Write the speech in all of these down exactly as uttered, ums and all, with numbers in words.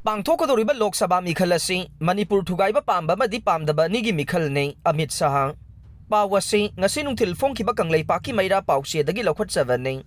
ꯄꯥꯡꯊꯣꯛꯀꯗꯧꯔꯤꯕ ꯂꯣꯛ ꯁꯚꯥ ꯃꯤꯈꯜ ꯑꯁꯤ ꯃꯅꯤꯄꯨꯔ ꯊꯨꯒꯥꯏꯕ ꯄꯥꯝꯕ ꯑꯃꯗꯤ ꯄꯥꯝꯗꯕ ꯑꯅꯤꯒꯤ ꯃꯤꯈꯜꯅꯤ꯫ ꯑꯃꯤꯠ ꯁꯥꯍ꯫ ꯄꯥꯎ ꯑꯁꯤ ꯉꯁꯤ ꯅꯨꯡꯊꯤꯜ ꯐꯣꯡꯈꯤꯕ ꯀꯪꯂꯩꯄꯥꯛꯀꯤ ꯃꯩꯔꯥ ꯄꯥꯎꯆꯦꯗꯒꯤ ꯂꯧꯈꯠꯆꯕꯅꯤ꯫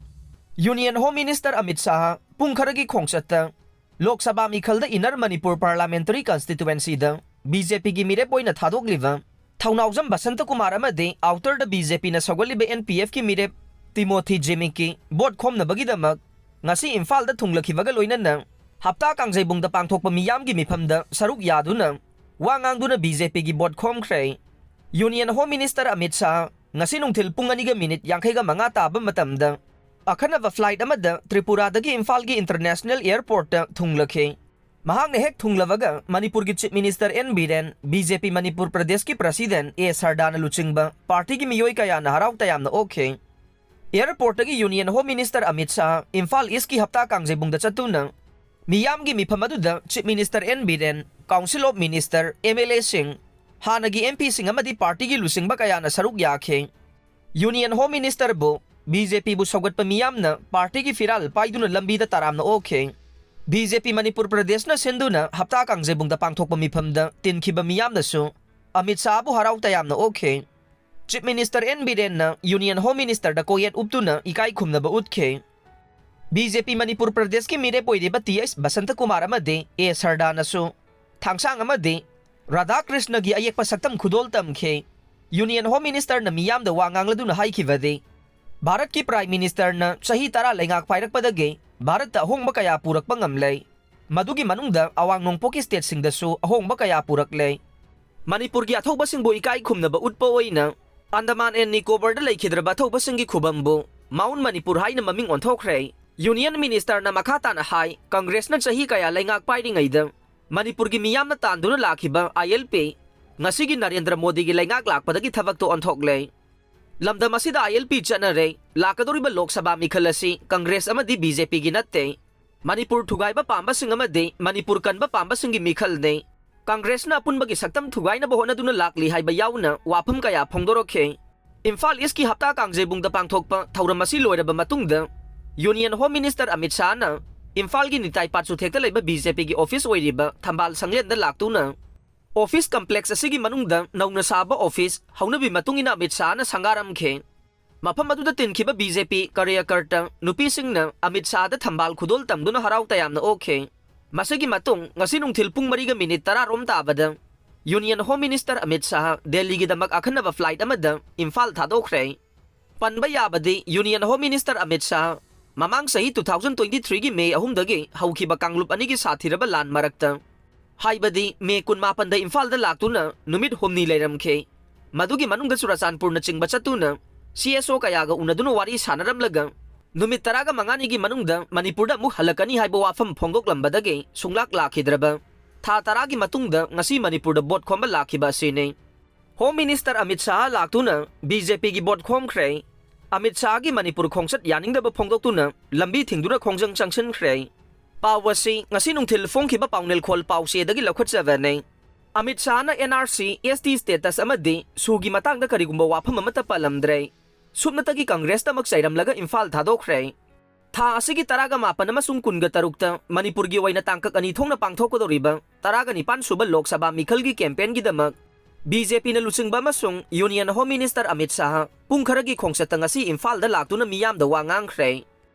Union home minister Amit Shah ꯄꯨꯡ ꯈꯔꯒꯤ ꯈꯣꯡꯆꯠꯇ ꯂꯣꯛ ꯁꯚꯥ ꯃꯤꯈꯜꯗ ꯏꯟꯅꯔ ꯃꯅꯤꯄꯨꯔ ꯄꯥꯔꯂꯥꯃꯦꯟꯇꯔꯤ ꯀꯟꯁꯇꯤꯇꯨꯋꯦꯟꯁꯤꯗ ꯕꯤ ꯖꯦ ꯄꯤꯒꯤ ꯃꯤꯔꯦꯞ ꯑꯣꯏꯅ ꯊꯥꯗꯣꯛꯂꯤꯕ ꯊꯧꯅꯥꯎꯖꯝ ꯕꯁꯟꯇ ꯀꯨꯃꯥꯔ ꯑꯃꯗꯤ ꯑꯥꯎꯇꯔꯗ ꯕꯤ ꯖꯦ ꯄꯤꯅ ꯁꯧꯒꯠꯂꯤꯕ ꯑꯦꯟ ꯄꯤ ꯑꯦꯐꯀꯤ ꯃꯤꯔꯦꯞ ꯇꯤꯃꯣꯊꯤ ꯖꯤꯃꯤꯛꯀꯤ ꯚꯣꯠ ꯈꯣꯝꯅꯕꯒꯤꯗꯃꯛ ꯉꯁꯤ ꯏꯝꯐꯥꯜꯗ ꯊꯨꯡꯂꯈꯤꯕꯒ ꯂꯣꯏꯅꯅ ꯍꯞꯇꯥ ꯀꯥꯡꯖꯩꯕꯨꯡꯗ ꯄꯥꯡꯊꯣꯛꯄ ꯃꯤꯌꯥꯝꯒꯤ ꯃꯤꯐꯝꯗ ꯁꯔꯨꯛ ꯌꯥꯗꯨꯅ ꯋꯥ ꯉꯥꯡꯗꯨꯅ ꯕꯤ ꯖꯦ ꯄꯤꯒꯤ ꯚꯣꯠ ꯈꯣꯝꯈ꯭ꯔꯦ꯫ Union home minister Amit Shah ꯉꯁꯤ ꯅꯨꯡꯊꯤꯜ ꯄꯨꯡ ꯑꯅꯤꯒ ꯃꯤꯅꯤꯠ ꯌꯥꯡꯈꯩꯒ ꯃꯉꯥ ꯇꯥꯕ ꯃꯇꯝꯗ ꯑꯈꯟꯅꯕ ꯐ꯭ꯂꯥꯏꯠ ꯑꯃꯗ ꯇ꯭ꯔꯤꯄꯨꯔꯥꯗꯒꯤ ꯏꯝꯐꯥꯜꯒꯤ ꯏꯟꯇꯔꯅꯦꯁꯅꯦꯜ ꯑꯦꯌꯔꯄꯣꯔꯠꯇ ꯊꯨꯡꯂꯈꯤ꯫ ꯃꯍꯥꯛꯅ ꯍꯦꯛ ꯊꯨꯡꯂꯕꯒ ꯃꯅꯤꯄꯨꯔꯒꯤ chief minister N Biren, B J P Manipur ꯄ꯭ꯔꯗꯦꯁꯀꯤ ꯄ꯭ꯔꯁꯤꯗꯦꯟ ꯑꯦ ꯁꯔꯗꯥꯅ ꯂꯨꯆꯤꯡꯕ ꯄꯥꯔꯇꯤꯒꯤ ꯃꯤꯑꯣꯏ ꯀꯌꯥꯅ ꯍꯔꯥꯎ ꯇꯌꯥꯝꯅ ꯑꯣꯛꯈꯤ꯫ ꯑꯦꯌꯔꯄꯣꯔꯠꯇꯒꯤ union home minister Amit Shah Imphal ꯏꯁꯀꯤ ꯍꯞꯇꯥ ꯀꯥꯡꯖꯩꯕꯨꯡꯗ ꯆꯠꯇꯨꯅ ꯃꯤꯌꯥꯝꯒꯤ ꯃꯤꯐꯝ ꯑꯗꯨꯗ chief minister N Biren, council of minister, M L ꯑꯦꯁꯤꯡ, ꯍꯥꯟꯅꯒꯤ ꯑꯦꯝ ꯄꯤꯁꯤꯡ ꯑꯃꯗꯤ ꯄꯥꯔꯇꯤꯒꯤ ꯂꯨꯆꯤꯡꯕ ꯀꯌꯥꯅ ꯁꯔꯨꯛ ꯌꯥꯈꯤ꯫ ꯌꯨꯅꯤꯌꯟ ꯍꯣꯝ ꯃꯤꯅꯤꯁꯇꯔꯕꯨ ꯕꯤ ꯖꯦ ꯄꯤꯕꯨ ꯁꯧꯒꯠꯄ ꯃꯤꯌꯥꯝꯅ ꯄꯥꯔꯇꯤꯒꯤ ꯐꯤꯔꯥꯜ ꯄꯥꯏꯗꯨꯅ ꯂꯝꯕꯤꯗ ꯇꯔꯥꯝꯅ ꯑꯣꯛꯈꯤ꯫ ꯕꯤ ꯖꯦ ꯄꯤ ꯃꯅꯤꯄꯨꯔ ꯄ꯭ꯔꯗꯦꯁꯅ ꯁꯤꯟꯗꯨꯅ ꯍꯞꯇꯥ ꯀꯥꯡꯖꯩꯕꯨꯡꯗ ꯄꯥꯡꯊꯣꯛꯄ ꯃꯤꯐꯝꯗ ꯇꯤꯟꯈꯤꯕ ꯃꯤꯌꯥꯝꯅꯁꯨ ꯑꯃꯤꯠ ꯁꯥꯍꯕꯨ ꯍꯔꯥꯎ ꯇꯌꯥꯝꯅ ꯑꯣꯛꯈꯤ꯫ ꯆꯤꯐ ꯃꯤꯅꯤꯁꯇꯔ ꯑꯦꯟ ꯕꯤꯔꯦꯟꯅ ꯌꯨꯅꯤꯌꯟ ꯍꯣꯝ ꯃꯤꯅꯤꯁꯇꯔꯗ ꯀꯣꯛꯌꯦꯠ ꯎꯞꯇꯨꯅ ꯏꯀꯥꯏ ꯈꯨꯝꯅꯕ ꯎꯠꯈꯤ꯫ ꯕꯤ ꯖꯦ ꯄꯤ ꯃꯅꯤꯄꯨꯔ ꯄ꯭ꯔꯗꯦꯁꯀꯤ ꯃꯤꯔꯦꯞ ꯑꯣꯏꯔꯤꯕ ꯇꯤ ꯑꯩꯆ ꯕꯁꯟꯇ ꯀꯨꯃꯥꯔ ꯑꯃꯗꯤ ꯑꯦ ꯁꯔꯗꯥꯅꯁꯨ ꯊꯥꯡꯁꯥꯡ ꯑꯃꯗꯤ ꯔꯥꯙꯥꯀ꯭ꯔꯤꯁꯅꯒꯤ ꯑꯌꯦꯛꯄ ꯁꯛꯇꯝ ꯈꯨꯗꯣꯜ ꯇꯝꯈꯤ꯫ ꯌꯨꯅꯤꯌꯟ ꯍꯣꯝ ꯃꯤꯅꯤꯁꯇꯔꯅ ꯃꯤꯌꯥꯝꯗ ꯋꯥ ꯉꯥꯡꯂꯗꯨꯅ ꯍꯥꯏꯈꯤꯕꯗꯤ, ꯚꯥꯔꯠꯀꯤ ꯄ꯭ꯔꯥꯏꯝ ꯃꯤꯅꯤꯁꯇꯔꯅ ꯆꯍꯤ ꯇꯔꯥ ꯂꯩꯉꯥꯛ ꯄꯥꯏꯔꯛꯄꯗꯒꯤ ꯚꯥꯔꯠꯇ ꯑꯍꯣꯡꯕ ꯀꯌꯥ ꯄꯨꯔꯛꯄ ꯉꯝꯂꯦ꯫ ꯃꯗꯨꯒꯤ ꯃꯅꯨꯡꯗ ꯑꯋꯥꯡ ꯅꯣꯡꯄꯣꯛꯀꯤ ꯁ꯭ꯇꯦꯠꯁꯤꯡꯗꯁꯨ ꯑꯍꯣꯡꯕ ꯀꯌꯥ ꯄꯨꯔꯛꯂꯦ꯫ ꯃꯅꯤꯄꯨꯔꯒꯤ ꯑꯊꯧꯕꯁꯤꯡꯕꯨ ꯏꯀꯥꯏ ꯈꯨꯝꯅꯕ ꯎꯠꯄ ꯑꯣꯏꯅ ꯑꯟꯗꯃꯥꯟ ꯑꯦꯟ ꯅꯤꯀꯣꯕꯔꯗ ꯂꯩꯈꯤꯗ꯭ꯔꯕ ꯑꯊꯧꯕꯁꯤꯡꯒꯤ ꯈꯨꯕꯝꯕꯨ ꯃꯥꯎꯟ ꯃꯅꯤꯄꯨꯔ ꯍꯥꯏꯅ ꯃꯃꯤꯡ ꯑꯣꯟꯊꯣꯛꯈ꯭ꯔꯦ꯫ ꯌꯨꯅꯤꯌꯟ ꯃꯤꯅꯤꯁꯇꯔꯅ ꯃꯈꯥ ꯇꯥꯅ ꯍꯥꯏ, ꯀꯪꯒ꯭ꯔꯦꯁꯅ ꯆꯍꯤ ꯀꯌꯥ ꯂꯩꯉꯥꯛ ꯄꯥꯏꯔꯤꯉꯩꯗ ꯃꯅꯤꯄꯨꯔꯒꯤ ꯃꯤꯌꯥꯝꯅ ꯇꯥꯟꯗꯨꯅ ꯂꯥꯛꯈꯤꯕ ꯑꯥꯏ ꯑꯦꯜ ꯄꯤ ꯉꯁꯤꯒꯤ ꯅꯔꯦꯟꯗ꯭ꯔ ꯃꯣꯗꯤꯒꯤ ꯂꯩꯉꯥꯛ ꯂꯥꯛꯄꯗꯒꯤ ꯊꯕꯛꯇꯣ ꯑꯣꯟꯊꯣꯛꯂꯦ꯫ ꯂꯝꯗꯝ ꯑꯁꯤꯗ ꯑꯥꯏ ꯑꯦꯜ ꯄꯤ ꯆꯠꯅꯔꯦ꯫ ꯂꯥꯛꯀꯗꯧꯔꯤꯕ ꯂꯣꯛ ꯁꯚꯥ ꯃꯤꯈꯜ ꯑꯁꯤ ꯀꯪꯒ꯭ꯔꯦꯁ ꯑꯃꯗꯤ ꯕꯤ ꯖꯦ ꯄꯤꯒꯤ ꯅꯠꯇꯦ꯫ ꯃꯅꯤꯄꯨꯔ ꯊꯨꯒꯥꯏꯕ ꯄꯥꯝꯕꯁꯤꯡ ꯑꯃꯗꯤ ꯃꯅꯤꯄꯨꯔ ꯀꯟꯕ ꯄꯥꯝꯕꯁꯤꯡꯒꯤ ꯃꯤꯈꯜꯅꯤ꯫ ꯀꯪꯒ꯭ꯔꯦꯁꯅ ꯑꯄꯨꯟꯕꯒꯤ ꯁꯛꯇꯝ ꯊꯨꯒꯥꯏꯅꯕ ꯍꯣꯠꯅꯗꯨꯅ ꯂꯥꯛꯂꯤ ꯍꯥꯏꯕ ꯌꯥꯎꯅ ꯋꯥꯐꯝ ꯀꯌꯥ ꯐꯣꯡꯗꯣꯔꯛꯈꯤ꯫ ꯏꯝꯐꯥꯜ ꯏꯁꯀꯤ ꯍꯞꯇꯥ ꯀꯥꯡꯖꯩꯕꯨꯡꯗ ꯄꯥꯡꯊꯣꯛꯄ ꯊꯧꯔꯝ ꯑꯁꯤ ꯂꯣꯏꯔꯕ ꯃꯇꯨꯡꯗ ꯌꯨꯅꯤꯌꯟ ꯍꯣꯝ ꯃꯤꯅꯤꯁꯇꯔ ꯑꯃꯤꯠ ꯁꯥꯍꯅ ꯏꯝꯐꯥꯜꯒꯤ ꯅꯤꯇꯥꯏ ꯄꯥꯠꯁꯨꯊꯦꯛꯇ ꯂꯩꯕ ꯕꯤ ꯖꯦ ꯄꯤꯒꯤ ꯑꯣꯐꯤꯁ ꯑꯣꯏꯔꯤꯕ ꯊꯝꯕꯥꯜ ꯁꯪꯂꯦꯟꯗ ꯂꯥꯛꯇꯨꯅ ꯑꯣꯐꯤꯁ ꯀꯝꯄ꯭ꯂꯦꯛꯁ ꯑꯁꯤꯒꯤ ꯃꯅꯨꯡꯗ ꯅꯧꯅ ꯁꯥꯕ ꯑꯣꯐꯤꯁ ꯍꯧꯅꯕꯤ ꯃꯇꯨꯡ ꯏꯟꯅ ꯑꯃꯤꯠ ꯁꯥꯍꯅ ꯁꯪꯒꯥꯔꯝꯈꯤ꯫ ꯃꯐꯝ ꯑꯗꯨꯗ ꯇꯤꯟꯈꯤꯕ ꯕꯤ ꯖꯦ ꯄꯤ ꯀꯥꯔꯌꯀꯔꯇ ꯅꯨꯄꯤꯁꯤꯡꯅ ꯑꯃꯤꯠ ꯁꯥꯍꯗ ꯊꯝꯕꯥꯜ ꯈꯨꯗꯣꯜ ꯇꯝꯗꯨꯅ ꯍꯔꯥꯎ ꯇꯌꯥꯝꯅ ꯑꯣꯛꯈꯤ꯫ ꯃꯁꯤꯒꯤ ꯃꯇꯨꯡ ꯉꯁꯤ ꯅꯨꯡꯊꯤꯜ ꯄꯨꯡ ꯃꯔꯤꯒ ꯃꯤꯅꯤꯠ ꯇꯔꯥꯔꯣꯝ ꯇꯥꯕꯗ union home minister Amit Shah ꯗꯦꯜꯂꯤꯒꯤꯗꯃꯛ ꯑꯈꯟꯅꯕ ꯐ꯭ꯂꯥꯏꯠ ꯑꯃꯗ ꯏꯝꯐꯥꯜ ꯊꯥꯗꯣꯛꯈ꯭ꯔꯦ꯫ ꯄꯟꯕ ꯌꯥꯕꯗꯤ union home minister Amit Shah ꯃꯃꯥꯡ ꯆꯍꯤ two thousand twenty three ꯒꯤ ꯃꯦ ꯑꯍꯨꯝꯗꯒꯤ ꯍꯧꯈꯤꯕ ꯀꯥꯡꯂꯨꯞ ꯑꯅꯤꯒꯤ ꯁꯥꯊꯤꯔꯕ ꯂꯥꯟ ꯃꯔꯛꯇ, ꯍꯥꯏꯕꯗꯤ ꯃꯦ ꯀꯨꯟꯃꯥꯄꯟꯗ ꯏꯝꯐꯥꯜꯗ ꯂꯥꯛꯇꯨꯅ ꯅꯨꯃꯤꯠ ꯍꯨꯝꯅꯤ ꯂꯩꯔꯝꯈꯤ꯫ ꯃꯗꯨꯒꯤ ꯃꯅꯨꯡꯗ ꯆꯨꯔꯆꯥꯟꯄꯨꯔꯅꯆꯤꯡꯕ ꯆꯠꯇꯨꯅ ꯁꯤ ꯑꯦꯁ ꯑꯣ ꯀꯌꯥꯒ ꯎꯅꯗꯨꯅ ꯋꯥꯔꯤ ꯁꯥꯟꯅꯔꯝꯂꯒ ꯅꯨꯃꯤꯠ ꯇꯔꯥꯒ ꯃꯉꯥꯅꯤꯒꯤ ꯃꯅꯨꯡꯗ ꯃꯅꯤꯄꯨꯔꯗ ꯑꯃꯨꯛ ꯍꯜꯂꯛꯀꯅꯤ ꯍꯥꯏꯕ ꯋꯥꯐꯝ ꯐꯣꯡꯗꯣꯛꯂꯝꯕꯗꯒꯤ ꯁꯨꯡꯂꯥꯛ ꯂꯥꯛꯈꯤꯗ꯭ꯔꯕ꯫ ꯊꯥ ꯇꯔꯥꯒꯤ ꯃꯇꯨꯡꯗ ꯉꯁꯤ ꯃꯅꯤꯄꯨꯔꯗ ꯚꯣꯠ ꯈꯣꯝꯕ ꯂꯥꯛꯈꯤꯕ ꯑꯁꯤꯅꯤ꯫ ꯍꯣꯝ ꯃꯤꯅꯤꯁꯇꯔ ꯑꯃꯤꯠ ꯁꯥꯍ ꯂꯥꯛꯇꯨꯅ ꯕꯤ ꯖꯦ ꯄꯤꯒꯤ ꯚꯣꯠ ꯈꯣꯝꯈ꯭ꯔꯦ꯫ ꯑꯃꯤꯠ ꯁꯥꯍꯒꯤ ꯃꯅꯤꯄꯨꯔ ꯈꯣꯡꯆꯠ ꯌꯥꯅꯤꯡꯗꯕ ꯐꯣꯡꯗꯣꯛꯇꯨꯅ ꯂꯝꯕꯤ ꯊꯤꯡꯗꯨꯅ ꯈꯣꯡꯖꯪ ꯆꯪꯁꯤꯟꯈ꯭ꯔꯦ꯫ ꯄꯥꯎ ꯑꯁꯤ ꯉꯁꯤ ꯅꯨꯡꯊꯤꯜ ꯐꯣꯡꯈꯤꯕ ꯄꯥꯎꯅꯦꯜꯈꯣꯜ ꯄꯥꯎꯆꯦꯗꯒꯤ ꯂꯧꯈꯠꯆꯕꯅꯤ꯫ ꯑꯃꯤꯠ ꯁꯥꯍꯅ N R C, S T status ꯑꯃꯗꯤ ꯁꯨꯒꯤ ꯃꯇꯥꯡꯗ ꯀꯔꯤꯒꯨꯝꯕ ꯋꯥꯐꯝ ꯑꯃꯠꯇ ꯄꯜꯂꯝꯗ꯭ꯔꯦ꯫ ꯁꯨꯞꯅꯇꯒꯤ ꯀꯪꯒ꯭ꯔꯦꯁꯇꯃꯛ ꯆꯩꯔꯝꯂꯒ ꯏꯝꯐꯥꯜ ꯊꯥꯗꯣꯛꯈ꯭ꯔꯦ꯫ ꯊꯥ ꯑꯁꯤꯒꯤ ꯇꯔꯥꯒ ꯃꯥꯄꯟ ꯑꯃꯁꯨꯡ ꯀꯨꯟꯒ ꯇꯔꯨꯛꯇ ꯃꯅꯤꯄꯨꯔꯒꯤ ꯑꯣꯏꯅ ꯇꯥꯡꯀꯛ ꯑꯅꯤ ꯊꯣꯛꯅ ꯄꯥꯡꯊꯣꯛꯀꯗꯧꯔꯤꯕ ꯇꯔꯥꯒ ꯅꯤꯄꯥꯟ ꯁꯨꯕ ꯂꯣꯛ ꯁꯚꯥ ꯃꯤꯈꯜꯒꯤ ꯀꯦꯝꯄꯦꯟꯒꯤꯗꯃꯛ ꯕꯤ ꯖꯦ ꯄꯤꯅ ꯂꯨꯆꯤꯡꯕ ꯑꯃꯁꯨꯡ union home minister Amit Shah ꯄꯨꯡ ꯈꯔꯒꯤ ꯈꯣꯡꯆꯠꯇ ꯉꯁꯤ ꯏꯝꯐꯥꯜꯗ ꯂꯥꯛꯇꯨꯅ ꯃꯤꯌꯥꯝꯗ ꯋꯥ ꯉꯥꯡꯈ꯭ꯔꯦ꯫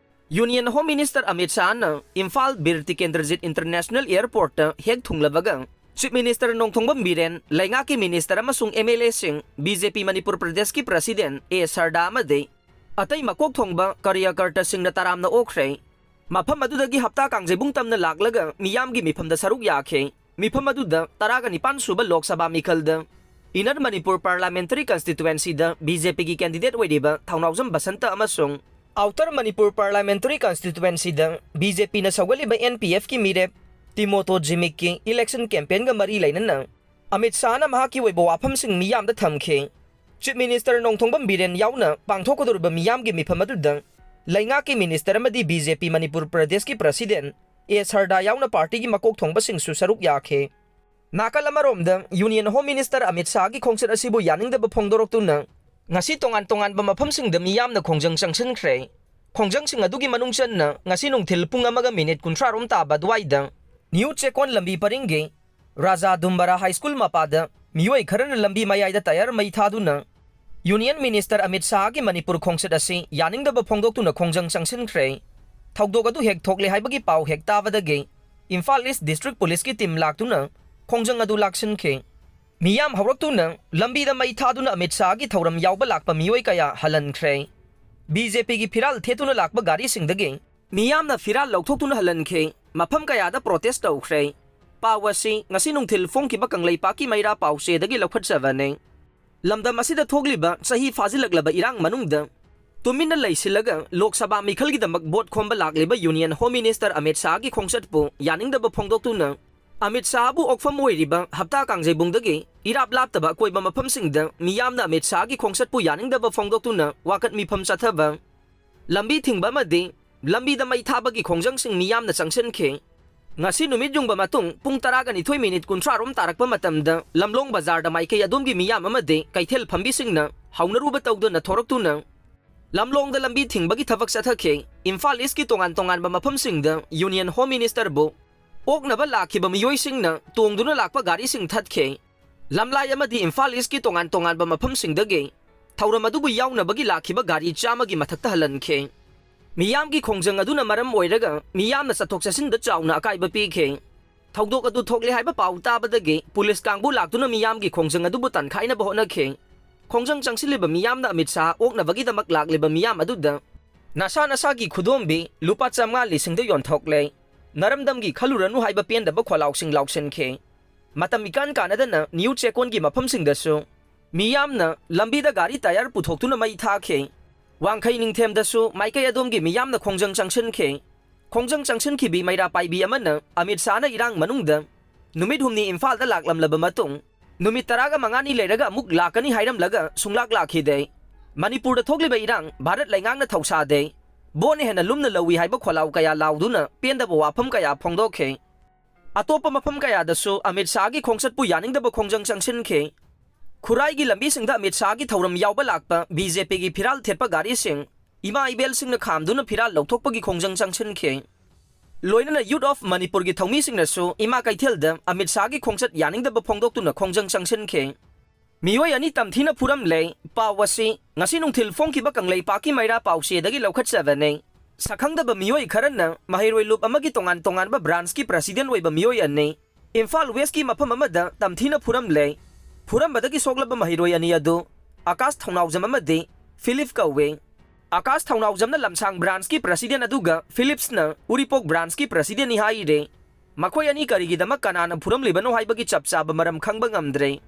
ꯌꯨꯅꯤꯌꯟ ꯍꯣꯝ ꯃꯤꯅꯤꯁꯇꯔ ꯑꯃꯤꯠ ꯁꯥꯍꯅ ꯏꯝꯐꯥꯜ ꯕꯤꯔ ꯇꯤꯀꯦꯟꯗ꯭ꯔꯖꯤꯠ ꯏꯟꯇꯔꯅꯦꯁꯅꯦꯜ ꯑꯦꯌꯔꯄꯣꯔꯠꯇ ꯍꯦꯛ ꯊꯨꯡꯂꯕꯒ ꯆꯤꯐ ꯃꯤꯅꯤꯁꯇꯔ ꯅꯣꯡꯊꯣꯝꯕꯝ ꯕꯤꯔꯦꯟ, ꯂꯩꯉꯥꯛꯀꯤ ꯃꯤꯅꯤꯁꯇꯔ ꯑꯃꯁꯨꯡ ꯑꯦꯝ ꯑꯦꯜ ꯑꯦꯁꯤꯡ, ꯕꯤ ꯖꯦ ꯄꯤ ꯃꯅꯤꯄꯨꯔ ꯄ꯭ꯔꯗꯦꯁꯀꯤ ꯄ꯭ꯔꯁꯤꯗꯦꯟ ꯑꯦ ꯁꯔꯗꯥ ꯑꯃꯗꯤ ꯑꯇꯩ ꯃꯀꯣꯛ ꯊꯣꯡꯕ ꯀꯥꯔꯌꯀꯔꯇꯁꯤꯡꯅ ꯇꯔꯥꯝꯅ ꯑꯣꯛꯈ꯭ꯔꯦ꯫ ꯃꯐꯝ ꯑꯗꯨꯗꯒꯤ ꯍꯞꯇꯥ ꯀꯥꯡꯖꯩꯕꯨꯡ ꯇꯝꯅ ꯂꯥꯛꯂꯒ ꯃꯤꯌꯥꯝꯒꯤ ꯃꯤꯐꯝꯗ ꯁꯔꯨꯛ ꯌꯥꯈꯤ꯫ ꯃꯤꯐꯝ ꯑꯗꯨꯗ ꯇꯔꯥꯒ ꯅꯤꯄꯥꯟ ꯁꯨꯕ ꯂꯣꯛ ꯁꯚꯥ ꯃꯤꯈꯜꯗ ꯏꯟꯅꯔ ꯃꯅꯤꯄꯨꯔ ꯄꯥꯔꯂꯥꯃꯦꯟꯇꯔꯤ ꯀꯟꯁꯇꯤꯇꯨꯋꯦꯟꯁꯤꯗ ꯕꯤ ꯖꯦ ꯄꯤꯒꯤ ꯀꯦꯟꯗꯤꯗꯦꯠ ꯑꯣꯏꯔꯤꯕ ꯊꯧꯅꯥꯎꯖꯝ ꯕꯁꯟꯇ ꯑꯃꯁꯨꯡ ꯑꯥꯎꯇꯔ ꯃꯅꯤꯄꯨꯔ ꯄꯥꯔꯂꯥꯃꯦꯟꯇꯔꯤ ꯀꯟꯁꯇꯤꯇꯨꯋꯦꯟꯁꯤꯗ ꯕꯤ ꯖꯦ ꯄꯤꯅ ꯁꯧꯒꯠꯂꯤꯕ ꯑꯦꯟ ꯄꯤ ꯑꯦꯐꯀꯤ ꯃꯤꯔꯦꯞ ꯇꯤꯃꯣꯇꯣ ꯖꯤꯃꯤꯛꯀꯤ ꯏꯂꯦꯛꯁꯟ ꯀꯦꯝꯄꯦꯟꯒ ꯃꯔꯤ ꯂꯩꯅꯅ ꯑꯃꯤꯠ ꯁꯥꯍꯅ ꯃꯍꯥꯛꯀꯤ ꯑꯣꯏꯕ ꯋꯥꯐꯝꯁꯤꯡ ꯃꯤꯌꯥꯝꯗ ꯊꯝꯈꯤ꯫ ꯆꯤꯐ ꯃꯤꯅꯤꯁꯇꯔ ꯅꯣꯡꯊꯣꯝꯕꯝ ꯕꯤꯔꯦꯟ ꯌꯥꯎꯅ ꯄꯥꯡꯊꯣꯛꯀꯗꯧꯔꯤꯕ ꯃꯤꯌꯥꯝꯒꯤ ꯃꯤꯐꯝ ꯑꯗꯨꯗ ꯂꯩꯉꯥꯛꯀꯤ ꯃꯤꯅꯤꯁꯇꯔ ꯑꯃꯗꯤ ꯕꯤ ꯖꯦ ꯄꯤ ꯃꯅꯤꯄꯨꯔ ꯄ꯭ꯔꯗꯦꯁꯀꯤ ꯄ꯭ꯔꯁꯤꯗꯦꯟ ꯑꯦ ꯁꯔꯗꯥ ꯌꯥꯎꯅ ꯄꯥꯔꯇꯤꯒꯤ ꯃꯀꯣꯛ ꯊꯣꯡꯕꯁꯤꯡꯁꯨ ꯁꯔꯨꯛ ꯌꯥꯈꯤ꯫ ꯅꯥꯀꯜ ꯑꯃꯔꯣꯝꯗ, ꯌꯨꯅꯤꯌꯟ ꯍꯣꯝ ꯃꯤꯅꯤꯁꯇꯔ ꯑꯃꯤꯠ ꯁꯥꯍꯒꯤ ꯈꯣꯡꯆꯠ ꯑꯁꯤꯕꯨ ꯌꯥꯅꯤꯡꯗꯕ ꯐꯣꯡꯗꯣꯔꯛꯇꯨꯅ ꯉꯁꯤ ꯇꯣꯉꯥꯟ ꯇꯣꯉꯥꯟꯕ ꯃꯐꯝꯁꯤꯡꯗ ꯃꯤꯌꯥꯝꯅ ꯈꯣꯡꯖꯪ ꯆꯪꯁꯤꯟꯈ꯭ꯔꯦ꯫ ꯈꯣꯡꯖꯪꯁꯤꯡ ꯑꯗꯨꯒꯤ ꯃꯅꯨꯡ ꯆꯟꯅ ꯉꯁꯤ ꯅꯨꯡꯊꯤꯜ ꯄꯨꯡ ꯑꯃꯒ ꯃꯤꯅꯤꯠ ꯀꯨꯟꯊ꯭ꯔꯥ ꯔꯣꯝ ꯇꯥꯕ ꯑꯗꯨꯋꯥꯏꯗ ꯅ꯭ꯌꯨ ꯆꯦꯛꯀꯣꯟ ꯂꯝꯕꯤ ꯄꯔꯤꯡꯒꯤ ꯔꯥꯖꯥ ꯗꯨꯝꯕꯔꯥ ꯍꯥꯏ ꯁ꯭ꯀꯨꯜ ꯃꯄꯥꯗ ꯃꯤꯑꯣꯏ ꯈꯔꯅ ꯂꯝꯕꯤ ꯃꯌꯥꯏꯗ ꯇꯌꯥꯔ ꯃꯩ ꯊꯥꯗꯨꯅ ꯌꯨꯅꯤꯌꯟ ꯃꯤꯅꯤꯁꯇꯔ ꯑꯃꯤꯠ ꯁꯥꯍꯒꯤ ꯃꯅꯤꯄꯨꯔ ꯈꯣꯡꯆꯠ ꯑꯁꯤ ꯌꯥꯅꯤꯡꯗꯕ ꯐꯣꯡꯗꯣꯛꯇꯨꯅ ꯈꯣꯡꯖꯪ ꯆꯪꯁꯤꯟꯈ꯭ꯔꯦ꯫ ꯊꯧꯗꯣꯛ ꯑꯗꯨ ꯍꯦꯛ ꯊꯣꯛꯂꯦ ꯍꯥꯏꯕꯒꯤ ꯄꯥꯎ ꯍꯦꯛ ꯇꯥꯕꯗꯒꯤ ꯏꯝꯐꯥꯜ ꯏꯁ ꯗꯤꯁꯇ꯭ꯔꯤꯛ ꯄꯨꯂꯤꯁꯀꯤ ꯇꯤꯝ ꯂꯥꯛꯇꯨꯅ ꯈꯣꯡꯖꯪ ꯑꯗꯨ ꯂꯥꯛꯁꯤꯟꯈꯤ꯫ ꯃꯤꯌꯥꯝ ꯍꯧꯔꯛꯇꯨꯅ ꯂꯝꯕꯤꯗ ꯃꯩ ꯊꯥꯗꯨꯅ ꯑꯃꯤꯠ ꯁꯥꯍꯒꯤ ꯊꯧꯔꯝ ꯌꯥꯎꯕ ꯂꯥꯛꯄ ꯃꯤꯑꯣꯏ ꯀꯌꯥ ꯍꯜꯍꯟꯈ꯭ꯔꯦ꯫ ꯕꯤ ꯖꯦ ꯄꯤꯒꯤ ꯐꯤꯔꯥꯜ ꯊꯦꯠꯇꯨꯅ ꯂꯥꯛꯄ ꯒꯥꯔꯤꯁꯤꯡꯗꯒꯤ ꯃꯤꯌꯥꯝꯅ ꯐꯤꯔꯥꯜ ꯂꯧꯊꯣꯛꯇꯨꯅ ꯍꯜꯍꯟꯈꯤ꯫ ꯃꯐꯝ ꯀꯌꯥꯗ ꯄ꯭ꯔꯣꯇꯦꯁ ꯇꯧꯈ꯭ꯔꯦ꯫ ꯄꯥꯎ ꯑꯁꯤ ꯉꯁꯤ ꯅꯨꯡꯊꯤꯜ ꯐꯣꯡꯈꯤꯕ ꯀꯪꯂꯩꯄꯥꯛꯀꯤ ꯃꯩꯔꯥ ꯄꯥꯎꯆꯦꯗꯒꯤ ꯂꯧꯈꯠꯆꯕꯅꯤ꯫ ꯂꯝꯗꯝ ꯑꯁꯤꯗ ꯊꯣꯛꯂꯤꯕ ꯆꯍꯤ ꯐꯥꯖꯤꯜꯂꯛꯂꯕ ꯏꯔꯥꯡ ꯃꯅꯨꯡꯗ ꯇꯨꯃꯤꯟꯅ ꯂꯩꯁꯤꯜꯂꯒ ꯂꯣꯛ ꯁꯚꯥ ꯃꯤꯈꯜꯒꯤꯗꯃꯛ ꯚꯣꯠ ꯈꯣꯝꯕ ꯂꯥꯛꯂꯤꯕ ꯌꯨꯅꯤꯌꯟ ꯍꯣꯝ ꯃꯤꯅꯤꯁꯇꯔ ꯑꯃꯤꯠ ꯁꯥꯍꯒꯤ ꯈꯣꯡꯆꯠꯄꯨ ꯌꯥꯅꯤꯡꯗꯕ ꯐꯣꯡꯗꯣꯛꯇꯨꯅ ꯑꯃꯤꯠ ꯁꯥꯍꯕꯨ ꯑꯣꯛꯐꯝ ꯑꯣꯏꯔꯤꯕ ꯍꯞꯇꯥ ꯀꯥꯡꯖꯩꯕꯨꯡꯗꯒꯤ ꯏꯔꯥꯞ ꯂꯥꯞꯇꯕ ꯑꯀꯣꯏꯕ ꯃꯐꯝꯁꯤꯡꯗ ꯃꯤꯌꯥꯝꯅ ꯑꯃꯤꯠ ꯁꯥꯍꯒꯤ ꯈꯣꯡꯆꯠꯄꯨ ꯌꯥꯅꯤꯡꯗꯕ ꯐꯣꯡꯗꯣꯛꯇꯨꯅ ꯋꯥꯀꯠ ꯃꯤꯐꯝ ꯆꯠꯊꯕ꯫ ꯂꯝꯕꯤ ꯊꯤꯡꯕ ꯑꯃꯗꯤ ꯂꯝꯕꯤꯗ ꯃꯩ ꯊꯥꯕꯒꯤ ꯈꯣꯡꯖꯪꯁꯤꯡ ꯃꯤꯌꯥꯝꯅ ꯆꯪꯁꯤꯟꯈꯤ꯫ ꯉꯁꯤ ꯅꯨꯃꯤꯠ ꯌꯨꯡꯕ ꯃꯇꯨꯡ ꯄꯨꯡ ꯇꯔꯥꯒ ꯅꯤꯊꯣꯏ ꯃꯤꯅꯤꯠ ꯀꯨꯟꯊ꯭ꯔꯥ ꯔꯣꯝ ꯇꯥꯔꯛꯄ ꯃꯇꯝꯗ ꯂꯝꯂꯣꯡ ꯕꯖꯥꯔꯗ ꯃꯥꯏꯀꯩ ꯑꯗꯣꯝꯒꯤ ꯃꯤꯌꯥꯝ ꯑꯃꯗꯤ ꯀꯩꯊꯦꯜ ꯐꯝꯕꯤꯁꯤꯡꯅ ꯍꯧꯅꯔꯨꯕ ꯇꯧꯗꯅ ꯊꯣꯔꯛꯇꯨꯅ ꯂꯝꯂꯣꯡꯗ ꯂꯝꯕꯤ ꯊꯤꯡꯕꯒꯤ ꯊꯕꯛ ꯆꯠꯊꯈꯤ꯫ ꯏꯝꯐꯥꯜ ꯏꯁꯀꯤ ꯇꯣꯉꯥꯟ ꯇꯣꯉꯥꯟꯕ ꯃꯐꯝꯁꯤꯡꯗ ꯌꯨꯅꯤꯌꯟ ꯍꯣꯝ ꯃꯤꯅꯤꯁꯇꯔꯕꯨ ꯑꯣꯛꯅꯕ ꯂꯥꯛꯈꯤꯕ ꯃꯤꯑꯣꯏꯁꯤꯡꯅ ꯇꯣꯡꯗꯨꯅ ꯂꯥꯛꯄ ꯒꯥꯔꯤꯁꯤꯡ ꯊꯠꯈꯤ꯫ ꯂꯝꯂꯥꯏ ꯑꯃꯗꯤ ꯏꯝꯐꯥꯜ ꯏꯁꯀꯤ ꯇꯣꯉꯥꯟ ꯇꯣꯉꯥꯟꯕ ꯃꯐꯝꯁꯤꯡꯗꯒꯤ ꯊꯧꯔꯝ ꯑꯗꯨꯕꯨ ꯌꯥꯎꯅꯕꯒꯤ ꯂꯥꯛꯈꯤꯕ ꯒꯥꯔꯤ ꯆꯥꯝꯃꯒꯤ ꯃꯊꯛꯇ ꯍꯜꯍꯟꯈꯤ꯫ ꯃꯤꯌꯥꯝꯒꯤ ꯈꯣꯡꯖꯪ ꯑꯗꯨꯅ ꯃꯔꯝ ꯑꯣꯏꯔꯒ ꯃꯤꯌꯥꯝꯅ ꯆꯠꯊꯣꯛ ꯆꯠꯁꯤꯟꯗ ꯆꯥꯎꯅ ꯑꯀꯥꯏꯕ ꯄꯤꯈꯤ꯫ ꯊꯧꯗꯣꯛ ꯑꯗꯨ ꯊꯣꯛꯂꯦ ꯍꯥꯏꯕ ꯄꯥꯎ ꯇꯥꯕꯗꯒꯤ ꯄꯨꯂꯤꯁ ꯀꯥꯡꯕꯨ ꯂꯥꯛꯇꯨꯅ ꯃꯤꯌꯥꯝꯒꯤ ꯈꯣꯡꯖꯪ ꯑꯗꯨꯕꯨ ꯇꯥꯟꯈꯥꯏꯅꯕ ꯍꯣꯠꯅꯈꯤ꯫ ꯈꯣꯡꯖꯪ ꯆꯪꯁꯤꯜꯂꯤꯕ ꯃꯤꯌꯥꯝꯅ ꯑꯃꯤꯠ ꯁꯥꯍ ꯑꯣꯛꯅꯕꯒꯤꯗꯃꯛ ꯂꯥꯛꯂꯤꯕ ꯃꯤꯌꯥꯝ ꯑꯗꯨꯗ ꯅꯁꯥ ꯅꯁꯥꯒꯤ ꯈꯨꯗꯣꯝꯕꯤ ꯂꯨꯄꯥ ꯆꯥꯝꯃꯉꯥ ꯂꯤꯁꯤꯡꯗ ꯌꯣꯟꯊꯣꯛꯂꯦ, ꯅꯔꯝꯗꯝꯒꯤ ꯈꯜꯂꯨꯔꯅꯨ ꯍꯥꯏꯕ ꯄꯦꯟꯗꯕ ꯈꯣꯜꯂꯥꯎꯁꯤꯡ ꯂꯥꯎꯁꯤꯟꯈꯤ꯫ ꯃꯇꯝ ꯏꯀꯥꯟ ꯀꯥꯟꯅꯗꯅ ꯅ꯭ꯌꯨ ꯆꯦꯛꯀꯣꯟꯒꯤ ꯃꯐꯝꯁꯤꯡꯗꯁꯨ ꯃꯤꯌꯥꯝꯅ ꯂꯝꯕꯤꯗ ꯒꯥꯔꯤ ꯇꯌꯥꯔ ꯄꯨꯊꯣꯛꯇꯨꯅ ꯃꯩ ꯊꯥꯈꯤ꯫ ꯋꯥꯡꯈꯩ ꯅꯤꯡꯊꯦꯝꯗꯁꯨ ꯃꯥꯏꯀꯩ ꯑꯗꯣꯝꯒꯤ ꯃꯤꯌꯥꯝꯅ ꯈꯣꯡꯖꯪ ꯆꯪꯁꯤꯟꯈꯤ꯫ ꯈꯣꯡꯖꯪ ꯆꯪꯁꯤꯟꯈꯤꯕꯤ ꯃꯩꯔꯥ ꯄꯥꯏꯕꯤ ꯑꯃꯅ ꯑꯃꯤꯠ ꯁꯥꯍꯅ ꯏꯔꯥꯡ ꯃꯅꯨꯡꯗ ꯅꯨꯃꯤꯠ ꯍꯨꯝꯅꯤ ꯏꯝꯐꯥꯜꯗ ꯂꯥꯛꯂꯝꯂꯕ ꯃꯇꯨꯡ ꯅꯨꯃꯤꯠ ꯇꯔꯥꯒ ꯃꯉꯥꯅꯤ ꯂꯩꯔꯒ ꯑꯃꯨꯛ ꯂꯥꯛꯀꯅꯤ ꯍꯥꯏꯔꯝꯂꯒ ꯁꯨꯡꯂꯥꯛ ꯂꯥꯛꯈꯤꯗꯦ꯫ ꯃꯅꯤꯄꯨꯔꯗ ꯊꯣꯛꯂꯤꯕ ꯏꯔꯥꯡ ꯚꯥꯔꯠ ꯂꯩꯉꯥꯛꯅ ꯊꯧꯁꯥꯗꯦ꯫ ꯚꯣꯠꯅ ꯍꯦꯟꯅ ꯂꯨꯝꯅ ꯂꯧꯏ ꯍꯥꯏꯕ ꯈꯣꯜꯂꯥꯎ ꯀꯌꯥ ꯂꯥꯎꯗꯨꯅ ꯄꯦꯟꯗꯕ ꯋꯥꯐꯝ ꯀꯌꯥ ꯐꯣꯡꯗꯣꯛꯈꯤ꯫ ꯑꯇꯣꯞꯄ ꯃꯐꯝ ꯀꯌꯥꯗꯁꯨ ꯑꯃꯤꯠ ꯁꯥꯍꯒꯤ ꯈꯣꯡꯆꯠꯄꯨ ꯌꯥꯅꯤꯡꯗꯕ ꯈꯣꯡꯖꯪ ꯆꯪꯁꯤꯟꯈꯤ꯫ ꯈꯨꯔꯥꯏꯒꯤ ꯂꯝꯕꯤꯁꯤꯡꯗ ꯑꯃꯤꯠ ꯁꯥꯍꯒꯤ ꯊꯧꯔꯝ ꯌꯥꯎꯕ ꯂꯥꯛꯄ ꯕꯤ ꯖꯦ ꯄꯤꯒꯤ ꯐꯤꯔꯥꯜ ꯊꯦꯠꯄ ꯒꯥꯔꯤꯁꯤꯡ ꯏꯃꯥ ꯏꯕꯦꯜꯁꯤꯡꯅ ꯈꯥꯝꯗꯨꯅ ꯐꯤꯔꯥꯜ ꯂꯧꯊꯣꯛꯄꯒꯤ ꯈꯣꯡꯖꯪ ꯆꯪꯁꯤꯟꯈꯤ꯫ ꯂꯣꯏꯅꯅ ꯌꯨꯠ ꯑꯣꯐ ꯃꯅꯤꯄꯨꯔꯒꯤ ꯊꯧꯃꯤꯁꯤꯡꯅꯁꯨ ꯏꯃꯥ ꯀꯩꯊꯦꯜꯗ ꯑꯃꯤꯠ ꯁꯥꯍꯒꯤ ꯈꯣꯡꯆꯠ ꯌꯥꯅꯤꯡꯗꯕ ꯐꯣꯡꯗꯣꯛꯇꯨꯅ ꯈꯣꯡꯖꯪ ꯆꯪꯁꯤꯟꯈꯤ꯫ ꯃꯤꯑꯣꯏ ꯑꯅꯤ ꯇꯝꯊꯤꯅ ꯐꯨꯔꯝꯂꯦ꯫ ꯄꯥꯎ ꯑꯁꯤ ꯉꯁꯤ ꯅꯨꯡꯊꯤꯜ ꯐꯣꯡꯈꯤꯕ ꯀꯪꯂꯩꯄꯥꯛꯀꯤ ꯃꯩꯔꯥ ꯄꯥꯎꯆꯦꯗꯒꯤ ꯂꯧꯈꯠꯆꯕꯅꯤ꯫ ꯁꯛꯈꯪꯗꯕ ꯃꯤꯑꯣꯏ ꯈꯔꯅ ꯃꯍꯩꯔꯣꯏ ꯂꯨꯞ ꯑꯃꯒꯤ ꯇꯣꯉꯥꯟ ꯇꯣꯉꯥꯟꯕ ꯕ꯭ꯔꯥꯟꯁꯀꯤ ꯄ꯭ꯔꯁꯤꯗꯦꯟ ꯑꯣꯏꯕ ꯃꯤꯑꯣꯏ ꯑꯅꯤ ꯏꯝꯐꯥꯜ ꯋꯦꯁꯀꯤ ꯃꯐꯝ ꯑꯃꯗ ꯇꯝꯊꯤꯅ ꯐꯨꯔꯝꯂꯦ꯫ ꯐꯨꯔꯝꯕꯗꯒꯤ ꯁꯣꯛꯂꯕ ꯃꯍꯩꯔꯣꯏ ꯑꯅꯤ ꯑꯗꯨ ꯑꯀꯥꯁ ꯊꯧꯅꯥꯎꯖꯝ ꯑꯃꯗꯤ ꯐꯤꯂꯤꯞ ꯀꯧꯏ꯫ ꯑꯀꯥꯁ ꯊꯧꯅꯥꯎꯖꯝꯅ ꯂꯝꯁꯥꯡ ꯕ꯭ꯔꯥꯟꯁꯀꯤ ꯄ꯭ꯔꯁꯤꯗꯦꯟ ꯑꯗꯨꯒ ꯐꯤꯂꯤꯞꯁꯅ ꯎꯔꯤꯄꯣꯛ ꯕ꯭ꯔꯥꯟꯁꯀꯤ ꯄ꯭ꯔꯁꯤꯗꯦꯟꯅꯤ ꯍꯥꯏꯔꯦ꯫ ꯃꯈꯣꯏ ꯑꯅꯤ ꯀꯔꯤꯒꯤꯗꯃꯛ ꯀꯅꯥꯅ ꯐꯨꯔꯝꯂꯤꯕꯅꯣ ꯍꯥꯏꯕꯒꯤ ꯆꯞ ꯆꯥꯕ ꯃꯔꯝ ꯈꯪꯕ ꯉꯝꯗ꯭ꯔꯦ꯫